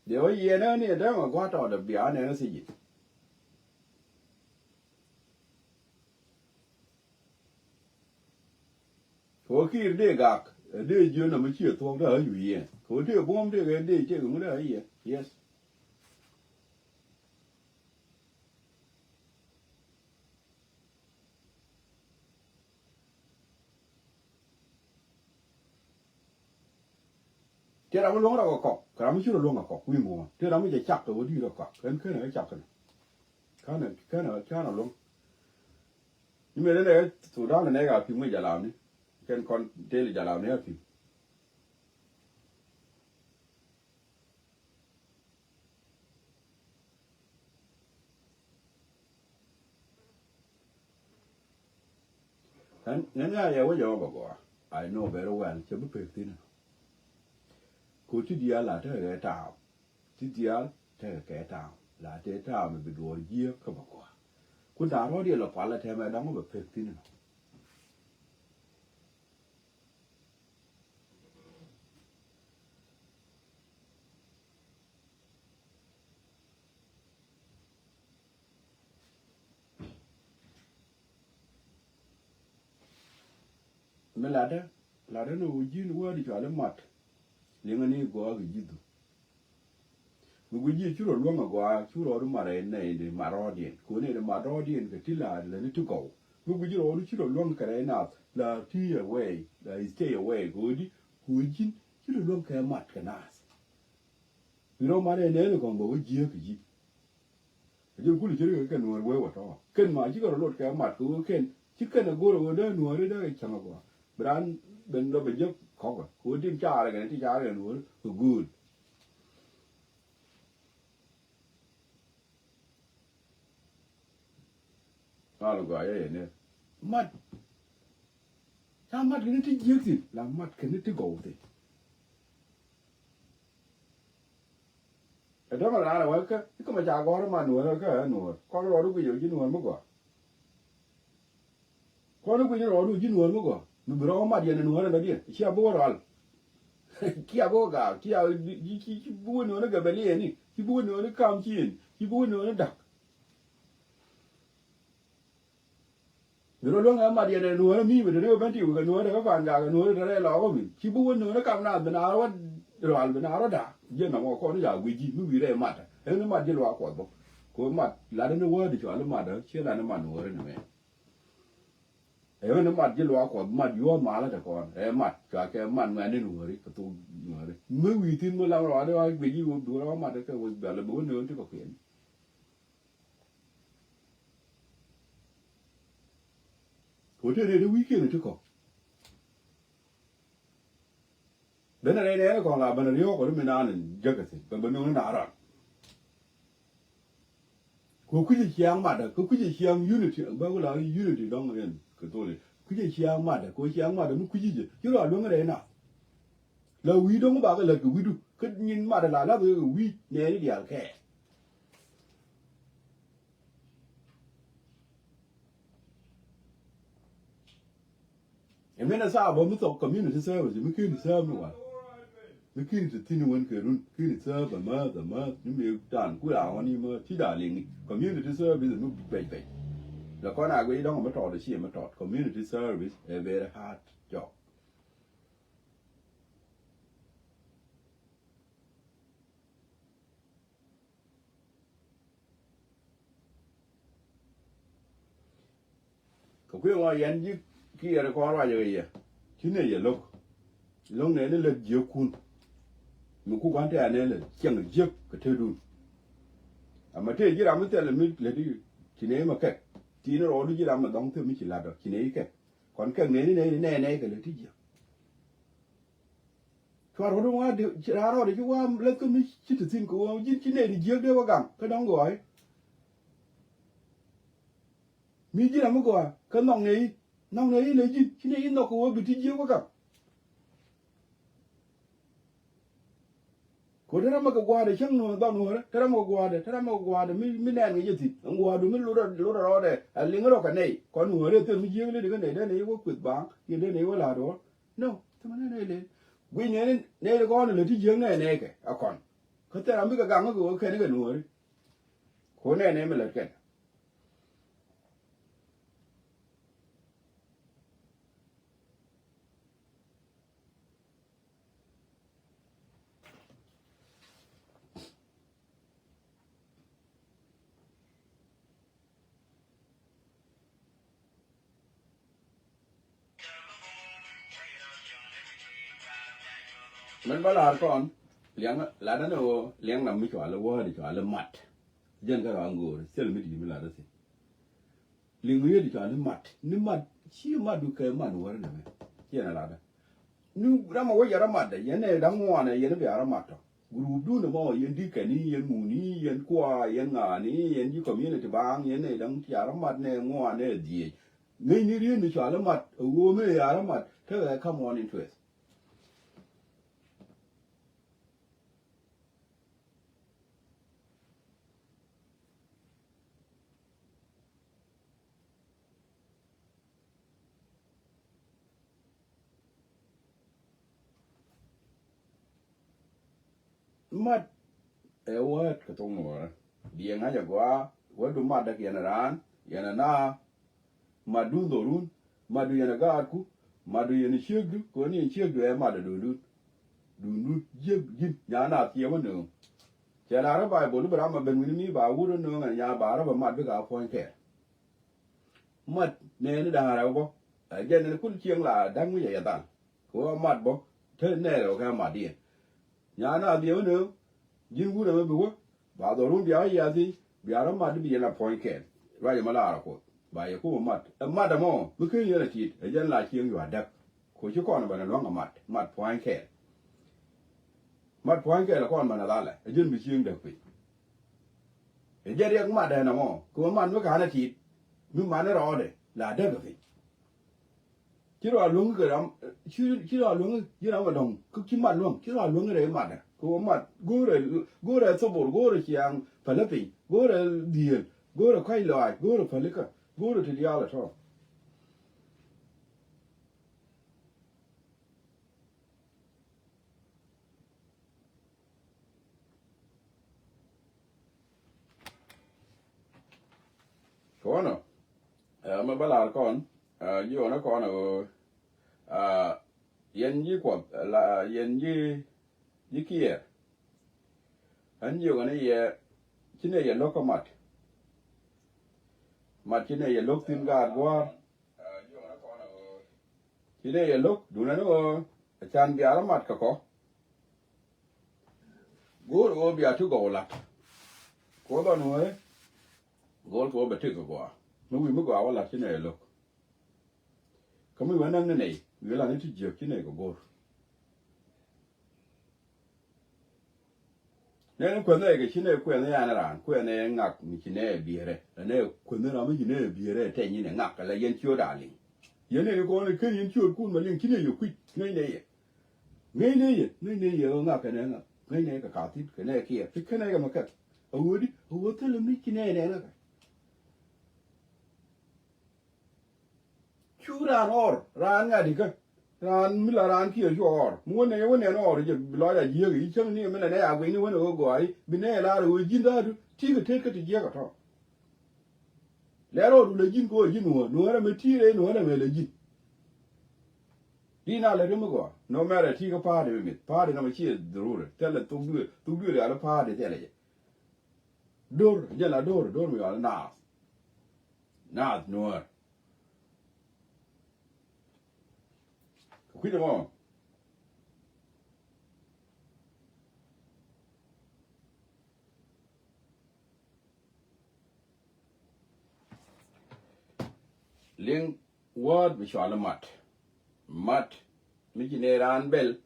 Dee wä yiɛn ɛ ni ɛ dee mɛ gua̱a̱t tɔɔt ɛ bia nɛn ɛ thiec ji̱. Kɛ ɣöö kiir dee gak ɛ dee jiön nɔmɔ ciɛ thuɔ̱k dee ɣä yui̱c yɛn kɛ ɣöö tëë buɔ̱m tëë kɛ dee tëë kɛ ŋun dee ɣä yɛ. Yes. Tëë ram mi luäŋ rɔ kɛ kɔk kɛ ram mi ci rɔ luäŋ kɛ kɔk wi̱i̱ muɔ̱ɔ̱n tëë ram mi jɛ cak kɛ ɣöö di̱i̱t rɔ kɔk kɛn kɛn ɛ cak kɛn. Kɛn ɛ kɛn ɛ kɛn ɛ luäŋ. Ni mëë dee nɛ Thudan nɛ ka pi̱m ŋäc jalamni kɛn kɔn tëël jalamni a pi̱m. Ɣän ɣän ŋa̱c yɛ wec ɛ wä bɛ gɔaa. I know very well cɛ bi pek thi̱n. Ko ti diaal la tekɛ kɛ taam ti diaal tekɛ kɛ taam la tëë taam bi duɔɔr jiääk kä bɛ gɔaa. Kun ta̱a̱ rɔ̱ɔ̱diɛn lɔ pal ɛ tɛmɛ da̱ŋ wä bɛ pek thi̱n. Mi latdä latdä ni ɣöö ji̱n wäär i̱ cɔal i̱ mat. Liŋä ni gɔaa kɛ ji̱ dhuk. Mi guic ji̱ cu rɔ luäŋ agɔaa cu rɔ mat rɛy nɛy di mat rɔɔdiɛn kɛ ɣöö nɛy di mat rɔɔdiɛn kɛ ti la̱a̱t lɛ ni ti gɔw. Mi guic ji̱ rɔ ɣöö ci rɔ luäŋ kɛ rɛy naath la ti away la stay away kɛ ɣöö di kɛ ɣöö ji̱n ci rɔ luäŋ kɛ mat kɛ naath. Bi rɔ mat rɛy nɛy ni kɔŋ bɛ wä jiääk kɛ ji̱. Ɛ jɛn kuli ci ri kɛ kɛn nuɔ̱ɔ̱r wee wä tɔ̱ kɛn ma cikɛ rɔ lot kɛ mat kɛ ɣöö kɛn ci kɛn ɛ go̱r ɛ ɣöö dee nuɔ̱ɔ̱ri dee kɛ cäŋ ɛ gɔaa. Bi raan ben lɔ bɛ jek kɔkɛ kɛ ɣöö tim caarɛ kɛn ti caarɛ kɛn nuɔ̱ɔ̱ri kɛ gööl. Al gɔaa yɛ yɛ ni mat. Ca mat kɛn ti jiäk thi̱n la mat kɛn ti gɔw thi̱n. Ɛ dämɛ raan ɛ wä kä i̱ kä mɛ ca gɔ̱r man nuɔ̱ɔ̱r kä ɛ nuɔ̱ɔ̱r kɔn rɔɔdu guic ɛ ji̱ nuɔ̱ɔ̱r mi gɔaa. Kɔn i̱ guic ni rɔɔdu ji̱ nuɔ̱ɔ̱r mi gɔaa mi bi rɔɔk mat yɛn ɛ nuɔ̱ɔ̱r ɛ dɔ̱diɛn cia bi wä rɔal. Cia bi wä gaak cia ci bi wä nuɔ̱ɔ̱r ni gɛbɛliɛni ci bi wä nuɔ̱ɔ̱r ni kam ci yɛn ci bi wä nuɔ̱ɔ̱r ni da̱k. Mi rɔ luäŋ ɛ mat yɛn ɛ nuɔ̱ɔ̱rä mi mi te ni wä ben ti wä kɛ nuɔ̱ɔ̱rä kɛ pan gak ɛ nuɔ̱ɔ̱rä te rɛy lɔɔkä mi ci bi wä nuɔ̱ɔ̱rä kam naath bi naar wä rɔal bi naar wä da̱a̱k. Jiɛn nɔmɔ kɔn i̱ ca guic ji̱ mi wi̱i̱ rɛy mat ɛ ni mat ji̱ luaak kuɔth bä. Kɛ mat lat ni wä di cɔal i̱ mat ɛ ciɛ lat ni mat nuɔ̱ɔ̱rä ni mɛ. Ɛ ni mat ji̱ luaak kuɔth mat yuɔ̱ɔ̱th malä te kɔn ɛ mat cua kɛ mat ŋuɛ̈ni nuɔ̱ɔ̱ri kɛ thok nuɔ̱ɔ̱ri mi wi̱i̱ thi̱n mi lam rɔal i̱ wä guic ji̱ wä bi wä mat ɛ kɛ wä bɛl ɛ bi wä nuɔ̱ɔ̱rä ti kɔ̱kiɛn. Ko te rɛy wi̱i̱kiɛn ti kɔ̱k. Benɛ rɛy nɛɛni kɔn la benɛ riɔ̱ɔ̱k kɔn mi naan in jäkä thi̱n bɛ bɛ no̱o̱ŋ ni naan ran. Ko kui̱c ciaŋ matdä ko kui̱c ciaŋ unity bä wula unity dɔŋ in kɛ tholi kui̱c ciaŋ matdä ko ciaŋ matdä mi kui̱c jɛ ci rɔ a luäŋ rɛy na. La wi̱i̱ dɔ̱ŋ bakɛ lät kɛ wi̱du kä nyin mat la lath kɛ wi̱i̱ nɛɛni diaal kɛɛl. Ɛmɛn ɛ thaap bä mi thɔk community service mi keni serve ni wal. Mi keni te thi̱n wän kɛ run keni serve amäth amäth ni mëë dan ku ra ɣɔn imä ti da liŋi community service mi bɛc bɛc. Lɛ kɔn a guic dɔ̱ŋ mi tɔt ɛ ci mi tɔt community service ɛ very hard job. Kɛ kui̱ ŋɔɔ yɛn ji̱ kiɛɛr kɔn ruacɛ kɛ yɛ ci nɛ yɛ lo̱k. Lo̱k nɛ ni lät jiäkun. Mi ku gua̱n tɛ̈ɛ̈ nɛ lät ciɛŋ jiäk kɛ tetdun. Ama tëë ji̱ ram mi thilɛ mi lät i̱ ci nɛ imɛ kɛk. Ti̱i̱n rɔɔdu ji̱ ram mi dhɔ̱ŋ thil mi ci la̱t ɔ ci nɛ i̱ kɛk. Kɔn kɛk nɛ ni nɛ ni nɛ nɛ kɛ lät i̱ jiäk. Cuarɛ wä ti ŋuan ti raar rɔɔdɛ ci wä läth kä mi ci ti thi̱n kɛ wä ji̱n ci nɛy ti jiäk dee wä gaŋ kä dɔ̱ŋ gɔɔy. Mi ji̱n ram mi gɔaa kä nhɔk nɛy nhɔk nɛy lɛ ji̱n ci nɛy nhɔk kɛ wä bi ti jiäk wä gaŋ. Ko te ram mi kɛ gua̱a̱dɛ cäŋ nuɔ̱ɔ̱r dhɔn nuɔ̱ɔ̱rä te ram mi kɛ gua̱a̱dɛ te ram mi kɛ gua̱a̱dɛ mi mi nɛɛn kɛ jɛ thi̱n ɛn gua̱a̱du mi lotdɛ lotdɛ rɔɔdɛ a liŋ rɔɔk kɛ nɛy kɔn nuɔ̱ɔ̱rä thil mi jiäk lɛ di kä nɛy dee nɛy wä kueth baaŋ yɛn dee nɛy wä la̱a̱t ɣɔr. No, thimɛ nɛ nɛ lel. Guic nɛ nɛ lɛ kɔn lɛ ti jiäk nɛ nɛ kɛ a kɔn. Kä thɛr ami kɛ gaŋ kɛ wä kɛn kɛ nuɔri. Ko nɛ nɛ mi lät kɛn. Mɛn bä la̱r kɔn liɛŋ latdä ni ɣöö liɛŋ ram mi cɔal i̱ wäär i̱ cɔal i̱ mat. Jɛn kä ɣa̱ ŋo̱o̱r thil mi di̱i̱t mi latdä thi̱n. Liŋ yet i̱ cɔal i̱ mat ni mat ci mat du kɛ mat wäär nɛmɛ. Ciɛn a latdä. Ni ram a wec a rɔ matdɛ yɛn nɛ da̱ŋ ŋuɔnɛ yɛn bia rɔ mat tɔ. Gurupdun ɛmɔ yɛn dikɛni yɛn ŋuni yɛn kua yɛn ŋaani yɛn ji̱ community baaŋ yɛn nɛ da̱ŋ cia rɔ mat nɛ ŋuɔnɛ dhiec. Ŋäcni riet ni cɔal i̱ mat ɛ ɣöö mi ɛ yaar i̱ mat tekɛ come on into it. Mat ɛ wät kɛ thok nuɔɔrä. Diɛ ŋa̱c agɔaa wädu matdä kɛ yɛn raan yɛn ana. Matdu dhorun, matdu yɛn a gaatku, matdu yɛn a ciekdu, kɛ ɣöö ni yɛn ciekdu ɛ mat a duundun. Duundun jiek ji̱n nyan a thiee wä nööŋ. Cɛ la̱r ɛ Baibol i̱ bi ram a ben wi̱ni mi ba wut wä nööŋ ɛn nyan ba rɔ bɛ mat bikɛ a puɔ̱ny kɛɛl. Mat nɛɛni da̱a̱n rɛw bä ɛ jɛn ɛn kul cieŋ la da̱ŋ wi̱c ɛ yɛ dhal. Kɛ ɣöö mat bä te nɛɛrɛ wä kɛ mat diɛn. Nyan a dhiɛw ni ji̱n wut ɛmɛ bi wä ba dhɔrun bia wä yiathi bia rɔ mat bi yɛn a puɔ̱ny kɛɛl. Ruac ɛmɛ laar a Kuoth ba yɛ kum ɛ mat ɛ mat ɛmɔ mi ken yɛn a ti̱i̱t ɛ jɛn la cieŋ yua̱a̱ däk. Ku ci kɔn ɛ bɛn ɛ luäŋ ɛ mat mat puɔ̱ny kɛɛl. Mat puɔ̱ny kɛɛl ɛ kɔn bɛn ɛ dhalɛ ɛ jɛn bi cieŋ däk piny. Ɛ jɛn riɛk mat ɛn ɛmɔ kɛ ɣöö mat mi ka̱n a ti̱i̱t. Mi man rɔɔdɛ la däk ɛ piny. Ci rɔ a luäŋ kɛ ram, ci, ci rɔ a luäŋ ji̱ ram a dɔ̱ŋ, kä ci mat luäŋ, ci rɔ a luäŋ rɛy matdä. Kɛ ɣöö mat, go̱o̱rɛ, go̱o̱rɛ thobor, go̱o̱rɛ ciaŋ päl piny, go̱o̱rɛ dhieel, go̱o̱rɛ kɔ̱a̱c lɔaac, go̱o̱rɛ pälikä, go̱o̱rɛ ti diaal ɛ tɔ̱. Kɔnɔ, ɛ, mɛ bä lar kɔn, ɛ, jiɔnɛ kɔn ɛ ɣöö, ɛ, yɛn ji̱ Kuɔth, ɛ, la, yɛn ji̱, ji̱ Kiɛɛr. Ɣän jiök ɛ ni yɛ, ci nɛ yɛ lo̱k kä mat. Mat ci nɛ yɛ lo̱k thi̱n gaat gua̱a̱r. Ci nɛ yɛ lo̱k, duundɛ ni ɣöö, ɛ can bia rɔ mat kɛ kɔ. Go̱o̱r ɣöö bia ti gɔw lat. Kuoth ɔ nuɔ̱ɔ̱rɛ. Go̱o̱r kɛ ɣöö bɛ tëk kɛ gɔaa. Mi wi̱i̱ mi gɔaa wä lat ci nɛ yɛ lo̱k. Kä mi wä näk ni nɛy, wi̱i̱ lat ni ti jiäk ci nɛ kɛ go̱o̱r. Nɛn kuänh nɛ kɛ ci nɛ kuɛn nɛ an raan, kuɛn nɛ ŋak mi ci nɛ biɛrɛ. Nɛ kuänh nɛ ram mi ci nɛ biɛrɛ tɛ nyin ɛ ŋak, la yɛn ciöt a liŋ. Yɛn nɛ kɔn ken yɛn ciöt kun ma liŋ ci nɛ yɛ kui̱c, ŋäc nɛ yɛ. Ŋäc nɛ yɛ, ŋäc nɛ yɛ ɣä ŋak kɛ nɛ ŋak. Ŋäc nɛ kɛ ka̱thi̱n, kɛ nɛ kiɛ. Ti ken nɛ kɛ ma kɛk. A wä di, a wä thilɛ mi ci nɛ nɛ ŋak. Cu raan ɣɔr, raan ŋa̱t ikä. Raan mi la raan kiɛ cu ɣɔr. Mi wä nɛ, wä nɛn ɣɔr jɛ bi lɔc a jiääk i̱ cäŋ ni mi nɛ nɛ a guic ni wä nɛ wä gɔaa i̱ bi nɛ lar i̱ wä ji̱n da̱a̱du. Ti̱i̱ kɛ tet kä ti jiääk a tɔ̱. Lɛr ɣɔr du lɛ ji̱n kɛ wä ji̱n wä. Nuäärä mɛ ti̱i̱ rɛy nuäärä mɛ lɛ ji̱n. Di na lɛ ri mi gɔaa. No mɛrɛ ti̱i̱ kɛ pa̱a̱di mi mith. Pa̱a̱di na mɛ ciɛ dhururɛ. Thilɛ thuk duëë, thuk duëë rial pa̱a̱di thilɛ jɛ. Dor, jɛ la dor, dor mi yɔal naath. Naath nuäär. Kɛ kui̱c ɛmɔ. Liŋ word mi cɔal i̱ mat. Mat mi ci nɛ raan bɛl.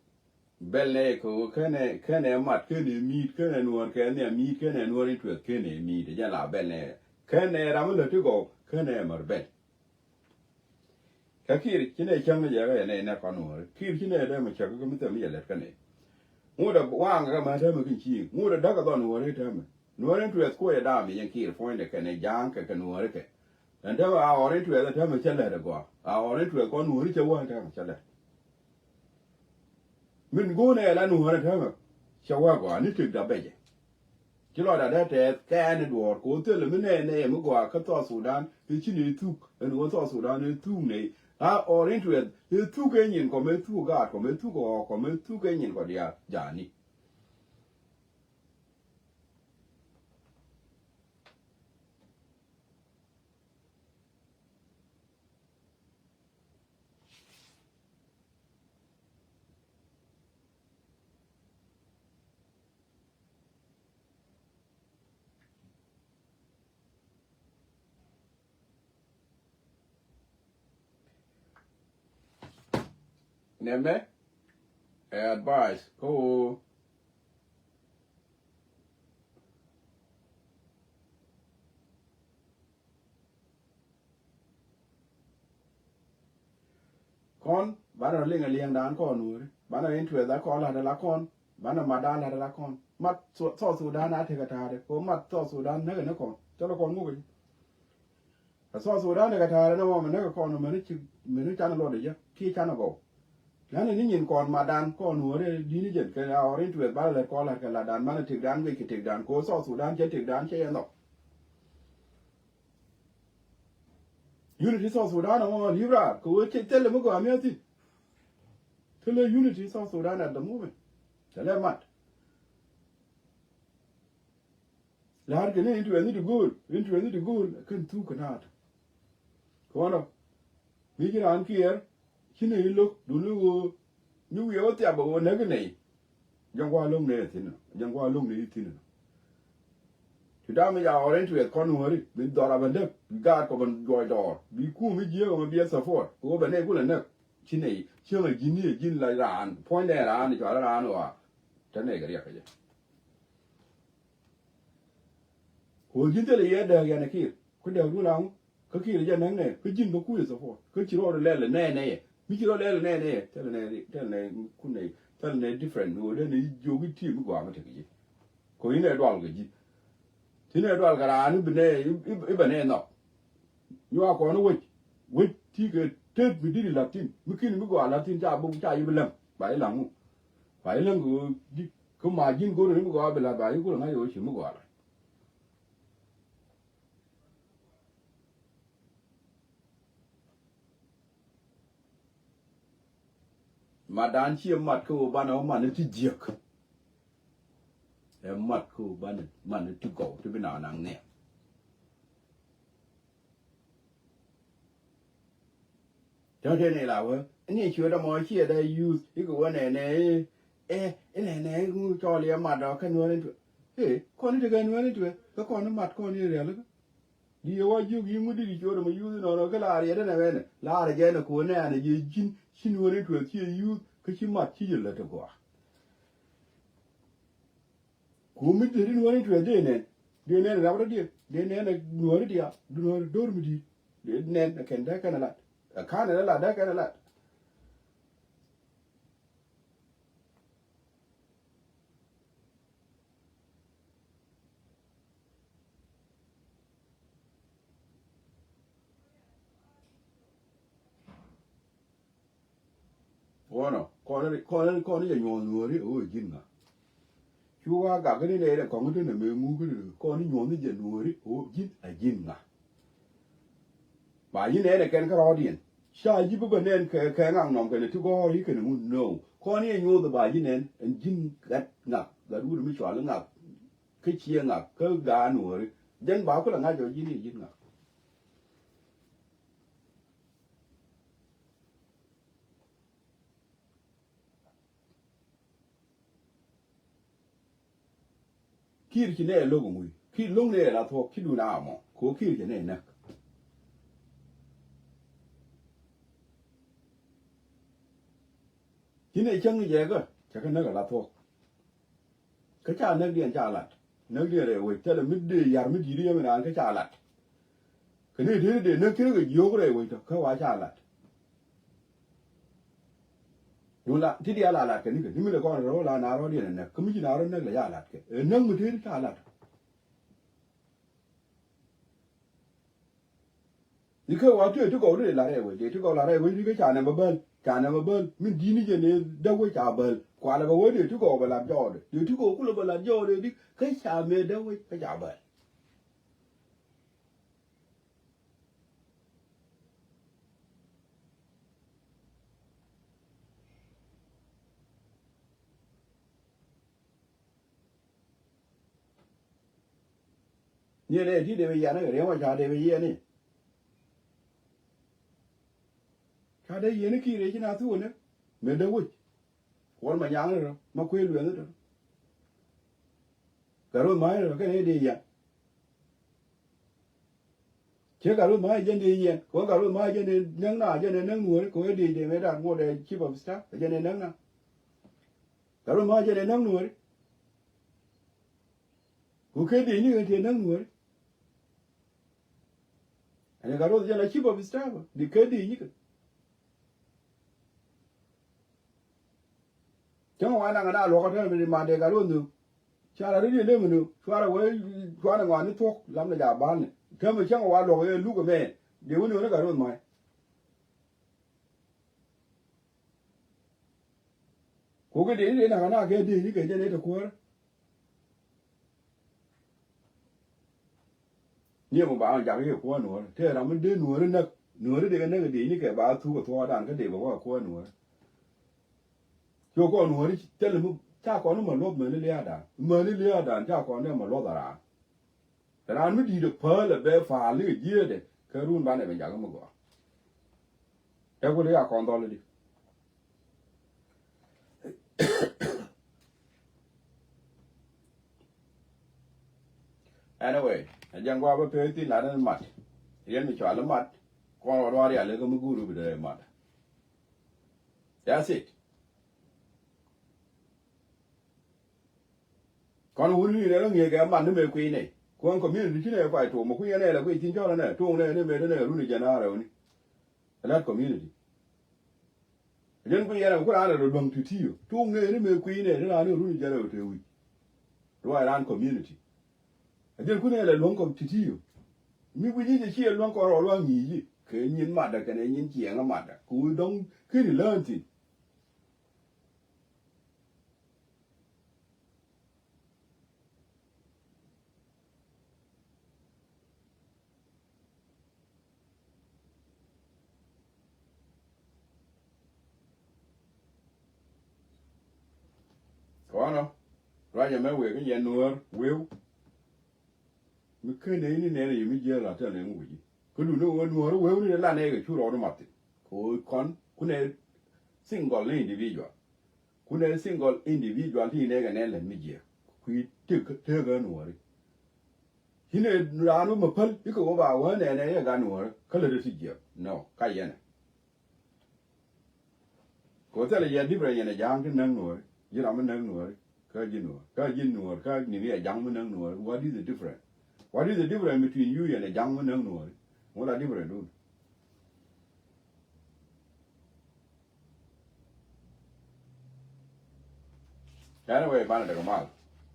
Bɛl nɛ kɛ ɣöö kɛnɛ, kɛnɛ mat, kɛnɛ mi̱i̱t, kɛnɛ nuɔ̱ɔ̱r kɛ nhiam mi̱i̱t, kɛnɛ nuɔ̱ɔ̱r in tuɛth, kɛnɛ mi̱i̱t. Jɛn la bɛl nɛ. Kɛnɛ ram mi lät ti gɔw, kɛnɛ mär bɛl. Kä kiir ci nɛ cäŋ ni jɛ kɛ nɛ nɛ kɔn nuɔ̱ɔ̱ri. Kiir ci nɛ dee mɛ cäk kä mi thɛm mi jɛ lät kä nɛ. Ŋut ɛ waŋ kɛ mɛ täämɛ kin ci. Ŋut ɛ däk ɛ dhɔn nuɔ̱ɔ̱ri täämɛ. Nuɔ̱ɔ̱ri tuɛth kuɔc ɛ daam yɛn kiir puɔ̱nydɛ kɛnɛ ja̱a̱ŋ kɛ kɛ nuɔ̱ɔ̱ri kɛ. Ɛn täämɛ a ɣɔr in tuɛth ɛ täämɛ cä lät ɛ gɔaa. A ɣɔr in tuɛth kɔn nuɔ̱ɔ̱ri cä wä ɛn täämɛ cä lät. Min go̱o̱nɛ ɛ la nuɔ̱ɔ̱ri täämɛ cä wä ɛ gɔaa ni tëkda bɛcɛ. Ci lɔcda dee tɛth kɛɛn i̱ duɔ̱ɔ̱r ko̱ thilɛ mi nɛɛnɛ yɛ mi gɔaa kä South Sudan i̱ ci ni thuk ɛn ɣöö South Sudan i̱ thuk nɛy. A ɣɔr in tuɛth i̱ thuk ɛ nyin kɔmɛ thuk gaat kɔmɛ thuk ɛ ɣɔɔk kɔmɛ thuk ɛ nyin kɔ diaal ja̱a̱ni. Nɛmɛ ɛ advice kä ɣöö kɔn banɛ rɔ liŋ ɛ liɛŋdan kɔn wääri. Banɛ rɔ interest a kɔn la̱t ala kɔn. Banɛ matdan la̱t ala kɔn. Mat South Sudan a tekɛ ta̱a̱dɛ kɛ ɣöö mat South Sudan näkɛ ni kɔn. Thilɛ kɔn ŋuk ɛ ji̱. Ɛ South Sudan ɛ kɛ ta̱a̱rɛ ni mɔ mɛ näk kɛ kɔn mɛ ni ci mɛ ni canɛ luɔt ɛ jɛ kiɛ canɛ gɔw. Nani ni nyin kɔn matdan kɔn wääri di̱t ni jɛn kɛ a ɣɔr in tuɛth ba lɛ lɛt kɔn la̱t kɛ la̱tdan manɛ tëkdan guic kɛ tëkdan kɛ ɣöö South Sudan cɛ tëkdan cɛ yɛ nhɔk. Unity South Sudan ɛ mɔ li̱p raar kɛ ɣöö cɛ thilɛ mi gɔaa mi̱eth thi̱n. Thilɛ unity South Sudan at the moment. Thilɛ mat. La̱r kɛ ni interest ni ti go̱o̱l, interest ni ti go̱o̱l kɛn thuk kɛ naat. Kɔnɔ mi ci raan kiɛɛr ci nɛy lo̱k duni ɣöö ni wiɛ wä thiap ɛ ɣöö näk nɛy. Jɛn gua̱a̱ lo̱k nɛy thi̱n nɔ, jɛn gua̱a̱ lo̱k nɛy thi̱n nɔ. Ti dam mi ca ɣɔr interest kɔn wääri bi dhɔr a bɛ näk bi gaat kɔ bɛ juɔc dɔɔr bi kum mi jiääk ɛ mɛ bi ɛ support kɛ ɣöö bɛ nɛy kulɛ näk. Ci nɛy cieŋ ɛ ji̱n ni ɛ ji̱n la raan puɔ̱nydɛ raan cuarɛ raan ɣɔaa. Te nɛy kɛ riɛk kɛ jɛ. Kɛ ɣöö ji̱n thilɛ yɛ dääk yɛn ɛ kiir ku dääk dun ram. Kä Kiir jɛ näk nɛ, kä ji̱n bä kui̱ support. Kä ci rɔɔd lɛl nɛ nɛ yɛ. Mi ci rɔɔd lɛl nɛ nɛ yɛ. Thilɛ nɛ, thilɛ nɛ kun nɛ, thilɛ nɛ different. Ɣöö dee nɛ jiök i̱ ti̱em i̱ gɔaa mi tek ji̱. Kɛ ɣöö inɛ dual kɛ ji̱. Ci nɛ dual kɛ raan i̱ bi nɛ, i̱, i̱, i̱ bɛ nɛ nhɔk. Nyuak kɔn i̱ wec. Wec ti kɛ tet mi di̱t i̱ la̱t thi̱n. Mi ki̱n mi gɔaa la̱t thi̱n ca buk ca i̱ bi läŋ. Ba i̱ läŋ wu. Ba i̱ läŋ kɛ ɣöö ji̱. Kä ma ji̱n go̱o̱r ni mi gɔaa bi la̱t ba i̱ kulɛ ŋa̱c ɣöö ci mi gɔaa la̱t. Matdan ciɛ mat kä ɣöö banɛ wä mat ni ti jiäk. Ɛ mat kä ɣöö banɛ mat ni ti gɔw ti bi naŋ naŋ nhiam. Tɔ̱tɔ̱ ni la wee ni ciötdä mɔ ciɛ da youth ikɛ wä nɛnɛ. Ɛ, ɛ nɛnɛ ŋu cɔl yɛ mat dɔ̱ kä nuääri tuɛ. Ɛ, kɔn i̱ tekɛ nuääri tuɛ kä kɔn i̱ mat kɔn i̱ rialikä. Di yɛ wa jiök yi̱ ŋut di di ciötdä mɔ youth inɔnɔ kä la riɛt inɛ wɛnɛ la riɛt jɛ inɛ ko̱n nɛɛnɛ jɛ ji̱n ci nuääri tuɛ ci yɛ youth kä ci mat ci jɛ lät ti gɔaa. Ku mi dee di nuɔ̱ɔ̱ri tuɛth dee nɛn. Dee nɛn rap rɔ diɛ. Dee nɛn nuɔ̱ɔ̱ri diaal. Dee nuɔ̱ɔ̱ri do̱r mi di̱i̱t. Dee nɛn ɛ kɛn dee kɛn ɛ lat. Ɛ ka̱n ɛ lat dee kɛn ɛ lat. Ɣɔnɔ kɔn kɔn kɔn jɛ nyuɔth nuɔri ɣöö ji̱n ŋa. Cu wa gak ni nɛy rɛ kɔŋ ti nɛ mɛ ŋuk ni kɔn nyuɔth ni jɛ nuɔri ɣöö ji̱n a ji̱n ŋa. Ba ji̱ nɛn ɛ kɛn kä rɔɔdiɛn ca ji̱ bi bä nɛn kɛ kɛ ŋak nɔm kɛn ti gɔɔr i̱ kɛn ŋun nööŋ kɔn yɛ nyuɔth ba ji̱ nɛn ɛn ji̱n gat ŋak gat wut mi cual ŋak. Kä ciɛ ŋak kä gaat nuɔri jɛn ba kulɛ ŋa̱c ɔ ji̱n i̱ ji̱n ŋak. Kiir ci nɛ lo̱k ŋuc kiir lo̱ŋ nɛ la thuɔ̱k ci dun a mɔ ko kiir ci nɛ näk. Ci nɛ cäŋ jɛ kä cɛ kä näk a la thuɔ̱k. Kä ca näk diɛn ca lat näk diɛn rɛy wec thilɛ mi dee yar mi di̱i̱t yɛ mi naan kä ca lat. Kɛ ni dee dee näk ci rɛ kɛ jiök rɛy wec tɔ kä wa ca lat. Dun la ti diaal a lat kɛ nikɛ ni mi dee kɔn rɛ wä la na rɔ diɛn ɛ näk kä mi ci na rɔ näk lɛ ca lat kɛ ɛ näk mi tëë ti ca lat. Ni kɛ wa tuɛ ti gɔw ri la rɛy wec dee ti gɔw la rɛy wec ri kɛ ca nɛ ma bäl ca nɛ ma bäl min di̱t ni jɛ ni däk wec ca bäl kualɛ bɛ wec dee ti gɔw bɛ lat jɔɔdɛ dee ti gɔw kulɛ bɛ lat jɔɔdɛ di kä ca mɛ däk wec kä ca bäl. Niɛ nɛ ti dee bi yiɛn ni riɛm wa ca dee bi yiɛn ni. Ca dee yiɛn ni kiir eci na thuɔ̱k ni mɛ dee wec. Kuɔl ma nyaŋ ni rɔ ma kuëë lueŋ ni rɔ. Gat ro̱th ma̱a̱c ni rɔ kɛn ëë dee yiɛn. Ciɛ gat ro̱th ma̱a̱c jɛn dee yiɛn kɛ ɣöö gat ro̱th ma̱a̱c jɛn dee näk na jɛn dee näk nuɔ̱ɔ̱ri kɛ ɣöö dee dee mɛ da̱a̱n ŋuɔ̱t ɛ chief of staff jɛn dee näk na. Gat ro̱th ma̱a̱c jɛn dee näk nuɔ̱ɔ̱ri. Ku kɛ dee ni kɛ tëë näk nuɔ̱ɔ̱ri. Ɛn gat ro̱th jɛn la chief of staff di kɛ dee ni kɛ. Cäŋ wa naŋ na luɔk kä tɛn mi ma dee gat ro̱th ni. Ca la ri di lem ni cuarɛ wee cuarɛ ŋɔani thuɔ̱k lam ni ja bal ni. Täämɛ cäŋ wa luɔk yɛ luk ɛmɛ dee wä ni ɣän gat ro̱th ma̱a̱c. Ku kɛ dee ni dee naŋ na kɛ dee ni kɛ jɛn ɛ te kuäär. Niɛ mɔ ba ɣän jak i̱ kuäär nuɔ̱ɔ̱ri tëë ram mi dee nuɔ̱ɔ̱ri näk nuɔ̱ɔ̱ri dee kɛ näk dee ni kɛ ba thuk kɛ thuɔɔdan kä dee bɛ wä kuäär nuɔ̱ɔ̱ri. Cu kɔn nuɔ̱ɔ̱ri thilɛ mi ca kɔn ni ma luɔth mäni lia̱a̱dan mäni lia̱a̱dan ca kɔn ni ma luɔth a raan. Raan mi di̱i̱t ɛ päl ɛ bɛ pa̱a̱l ni kɛ jiäätdɛ kä run banɛ ben jak mi gɔaa. Ɛ ku ri a kɔn dhɔl di. Anyway, ɛ jɛn gua̱a̱ bä pee thi̱n lat ni mat. Riɛn mi cɔal i̱ mat kɔn wä ruaar yal ikä mi guur i̱ bi dee mat. That's it. Kɔn wun ni rɛl ŋi̱eec kɛ man ni mëë kui̱ nɛy. Kuäŋ community ci nɛ kuay tuɔɔk mɛ kui̱ yɛn ɛ lɛ kui̱ ci jɔl ɛnɛ tuɔɔk nɛ ni mëë ti nɛ run i̱ jɛn a rɛwni. Ɛ lat community. Jɛn kui̱ yɛn ɛ ku raan ɛ rɔ luäŋ ti ti̱i̱. Tuɔɔk nɛ ni mëë kui̱ nɛ ti raan ɛ run i̱ jɛn a rɛw te wi̱c. Ruac raan community. Ɛ jɛn ku nɛ lɛ luäŋ kɔ ti ti̱i̱. Mi wi̱c i̱ jɛ ci ɛ luäŋ kɔ rɔ luäŋ ŋi̱i̱c i̱ kɛ nyin matdä kɛnɛ nyin ciɛŋä matdä kɛ wi̱i̱ dɔ̱ŋ ken i̱ lään thi̱n. Kɔnɔ ruacɛ mɛ wëë kä yɛn nuäär wëëw. Mi ken nɛy ni nɛn a yɛ mi jiääk la tɛl nɛy mi wi̱ci. Kä duni ɣöö nuɔ̱ɔ̱ri wewni lan nɛy kɛ cu rɔɔdu math thi̱n. Kɛ ɣöö kɔn kunɛ single ni individual. Kunɛ single individual ti nɛy kɛ nɛn lät mi jiääk. Kui̱ tëk tëk ɣä nuɔ̱ɔ̱ri. Ci nɛ raan wä mi päl ikɛ wä ba wä nɛnɛ yɛ gat nuɔ̱ɔ̱ri kä lät ti jiääk. No, ka yɛnɛ. Kɛ ɣöö thilɛ yɛ different yɛn ɛ ja̱a̱ŋ ti näk nuɔ̱ɔ̱ri. Ji̱ ram mi näk nuɔ̱ɔ̱ri. Kä ji̱ nuɔ̱ɔ̱r. Kä ji̱ nuɔ̱ɔ̱r. Kä ni mi ɛ ja̱a̱ŋ mi näk nuɔ̱ɔ̱ri. What is the difference? What is the difference between you yɛn ɛ ja̱a̱ŋ mi näk nuɔ̱ɔ̱ri? Ŋu la different dun? Anyway, banɛ däk mal.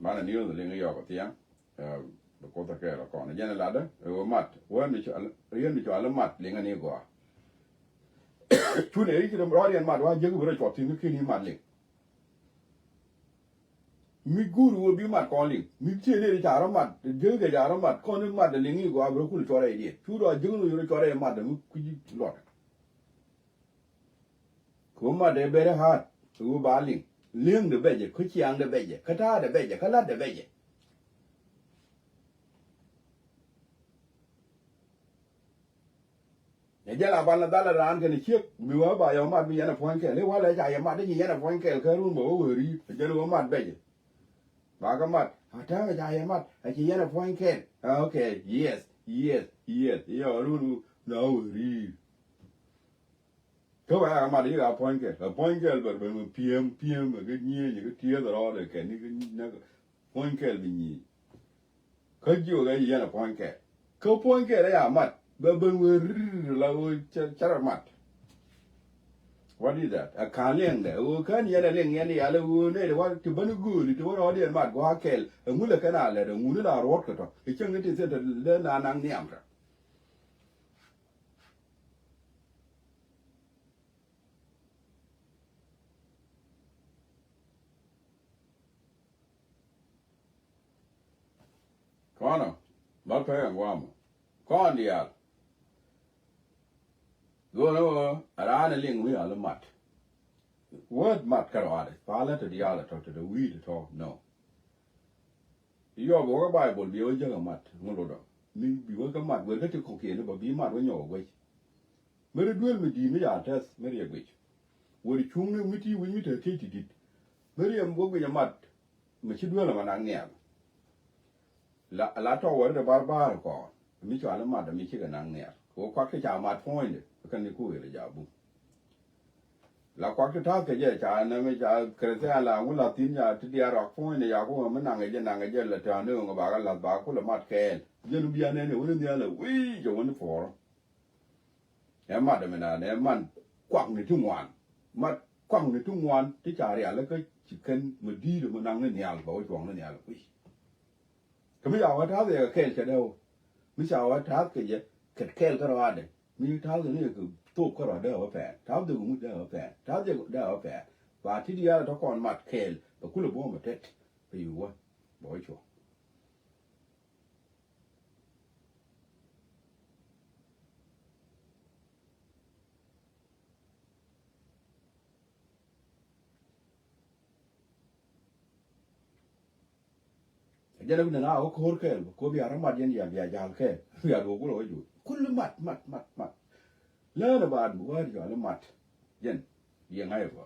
Banɛ niw the liŋ yɔk thiaŋ. Ɛ, bi Kuoth ɛ kɛɛl ɛ kɔn. Jɛn ɛ latdä, ɛ ɣöö mat, wä ni cɔal, riet ni cɔal i̱ mat, liŋä ni gɔaa. Cunɛ ri̱c rɔɔdiɛn mat, wa jiäk bi rɔ cuɔth thi̱n kä ki̱n i̱ mat liŋ. Mi guur wä bi mat kɔn liŋ. Mi tiee ni ri ca rɔ mat, jiäk kɛ ca rɔ mat, kɔn i̱ mat liŋ i̱ gɔaa bi rɔ kul cuɔrɛ idiɛ. Cu rɔ jiäk ni rɔ cuɔrɛ i̱ mat, mi kui̱ luɔt. Kɛ ɣöö matdɛ very hard, kɛ ɣöö ba liŋ. Li̱eŋdɛ bɛcɛ, kä ciaŋdɛ bɛcɛ, kä ta̱a̱dɛ bɛcɛ, kä la̱tdɛ bɛcɛ. Ɛ jɛl a bal na dhal a raan kɛnɛ ciek, mi wä ba yɔ mat bi yɛn a puɔ̱ny kɛl. I̱ walɛ ca yɛ mat i̱ ci yɛn a puɔ̱ny kɛl kä run bɛ wä wä ri̱i̱t. Ɛ jɛl wä mat bɛcɛ. Ba kä mat, a täämɛ ca yɛ mat, a ci yɛn a puɔ̱ny kɛl. Ah, okay, yes, yes, yes. I̱ yɔ run na wä wä ri̱i̱t. Kä wɛ a mat i̱ a puɔ̱ny kɛl, a puɔ̱ny kɛl bɛ ben pi̱em, pi̱em, kä nyieny, kä tieth rɔɔdɛ kɛn i̱ kä nɛk puɔ̱ny kɛl bi nyieny. Kä jiök ɛ yɛn a puɔ̱ny kɛl. Kä puɔ̱ny kɛl ɛ a mat, bɛ ben wee rir la wee cɛ-, cɛ rɔ mat. What is that? A ka̱n liɛŋdɛ, wee kän yɛn a liɛŋ yɛn i̱ yal ɛ wee nɛy ti wä ti bäni gööli ti wä rɔɔdiɛn mat gua̱a̱k kɛl, ɛ ŋulɛ kɛn a lɛt ɛ ŋuni la ruɔ̱t kɛ tɔ. Ɛ cäŋ ni ti thi̱n te lɛ na naŋ nhiam tɔ. Kɔnɔ, ba pek ɛn guamɔ. Kɔn diaal. Go̱o̱rä wä, a raan a liŋ wi̱i̱ a lä mat. Word mat kärɔaadɛ, palä te diaal a tɔ, te te wi̱i̱ te tɔ, no. Yɔp wä kä Baibol bi wä jäk a mat, ŋu lotdɔ. Mi bi wä kä mat, wër kä ti kɔ̱kiɛn bä bi mat wä nyɔk a guec. Mi ri duel mi di̱i̱t mi ca tɛth mi riɛk guic. Wër cuŋni mi ti wi̱c mi te thiec ti di̱t. Mi riɛm wä guic a mat mi ci duel a ma nak nhial. La, la tɔk wär de bar bar kɔɔr mi cual i mat mi cikɛ nak nhial. Kɛ wä kuak ti ca mat puɔ̱nydɛ kɛn ni ku wël a ja bum. La kuak ti ta̱th kɛ jɛ ca nɛ mi ca Krithian la ŋu la thi̱n ca ti diaal rɔak puɔ̱nydɛ ca ku ŋä mi naŋ kɛ jɛ naŋ kɛ jɛ la tääni ŋä ba kɛ lath ba ku la mat kɛɛl. Jɛn bi a nɛn ɛ wä ni nhial ɛ wi̱i̱ jɛ wä ni puɔ̱ɔ̱rä. Ɛ mat ɛmɛ naan ɛ man kuakni ti ŋuan. Mat kuakni ti ŋuan ti ca rial kä ci kɛn mi di̱i̱t ɛmɛ naŋ ni nhial bɛ wä cuɔ̱ŋ ni nhial kui̱. Kä mi ca wä ta̱a̱th ɛ kɛ kɛɛl cɛ dee wä. Mi ca wä ta̱a̱th kɛ jɛ kɛt kɛɛl kä rɔaadɛ. Mi ta̱a̱th ni kɛ thok kä rɔaadɛ wä pɛɛr. Ta̱a̱th jɛ kɛ ŋut dee wä pɛɛr. Ta̱a̱th jɛ dee wä pɛɛr. Ba ti diaal tɔ kɔn mat kɛɛl bɛ kulɛ buɔ̱m ɛ tɛt. Bɛ yi wä bɛ wä cuɔ̱ŋ. Jɛn a wi̱n a na wä ko̱r kɛɛl bä ko̱ bia rɔ mat yɛn ya bia jal kɛɛl bia duɔk wulɛ wä juut. Kul mat, mat, mat, mat. Learn about word you are mat. Jɛn yɛ ŋa̱c bä.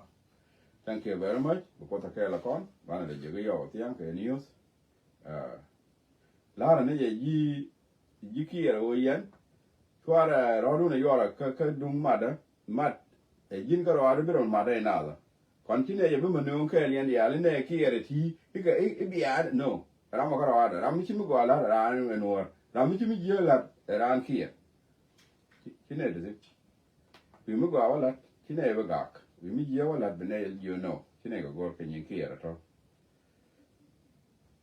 Thank you very much. Bä kuɔth a kɛɛl a kɔn banɛ dɛ jek i̱ yɔw a thiaŋ kɛ news. Aa, la̱rä ni jɛ ji̱, ji̱ kiɛɛr ɣöö yɛn cuarɛ rɔ̱dun ɛ yuɔrɛ kä, kä duŋ matdä, mat ɛ ji̱n kä rɔaadu bi rɔn matdä ɛ naathä. Kɔn ci nɛ jɛ bi mä nööŋ kɛɛl yɛn diaal inɛ kiɛɛr ɛ ti̱i̱ ikɛ i̱, i̱ biaar, no. Ram ɔ kärɔadɛ, ram mi ci mi gɔaa la̱t ɛ raan ɛn Nuɔr. Ram mi ci mi jiääk la̱t ɛ raan Kiir. Ci, ci nɛ di̱t. Wi̱i̱ mi gɔaa wä la̱t ci nɛ bi gak. Wi̱i̱ mi jiääk wä la̱t bi nɛ jiök nɔ. Ci nɛ kɛ go̱r kɛ nyin Kiir ɛ tɔ̱.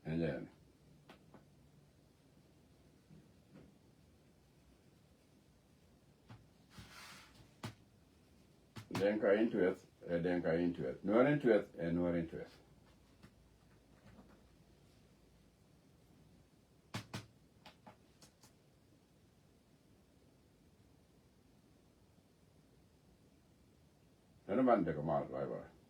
Ɛn jɛn. Denka interest, ɛ Denka interest. Nuer interest, ɛ Nuer interest. Ɛn man tekɛ mal, bye bye.